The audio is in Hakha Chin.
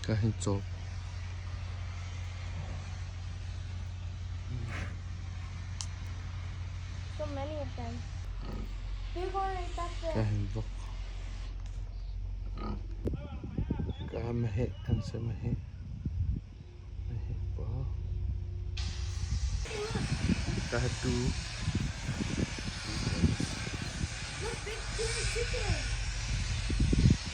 Ka hin cawk. So many of them. Big one right back Ka there. hin vok. Ka meheh an si meheh. Meheh pa. Ka tuu. Look, big two chicken.